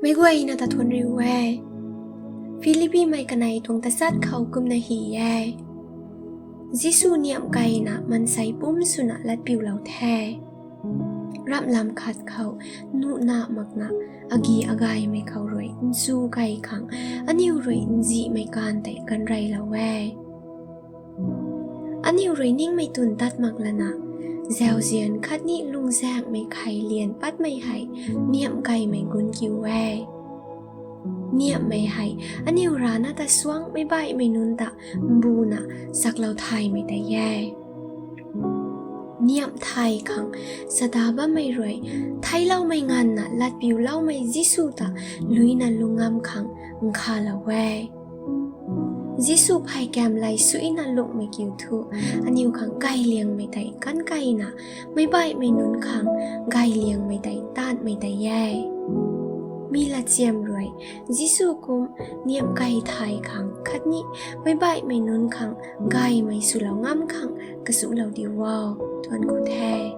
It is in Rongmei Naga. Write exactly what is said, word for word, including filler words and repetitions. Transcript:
Meic guayna ta thuanc riu e. Philippimei kanei tuang tachat khou kumna hy e. Jisu niamh keyna mansei pum swna latpiulou the. Ramhlam khat khou nuhna makna agi agaymei khou rui nchu key khang aniu rui nzihmei kan tei kanreylou e. Aniu rui ningmei twn tat mak lana, zauzian khatni lungzaengmei khei lian patmei hei niamh keymei gun kiu e. Niamhmei hei aniu rana ta suangmei baihmei nunc ta mbuna chaklou thaymei tei e. Niamh thay khang chada bammei rui theicloumei nganvna latpiuloumei Jisu ta luina lungngam khang nkhavlou e. Jisu pheykamley suina lungmei kiu thu aniu khang gayliangmei tei kan keyna, meic baihmei nunc khang gayliangmei tei taanhmei tei e. Mi latchiam rui Jisu kum niamh key thay khang khatni meic baihmei nunc khang gaymei swlou ngam khang kazulou diu o. Thuanc ku the.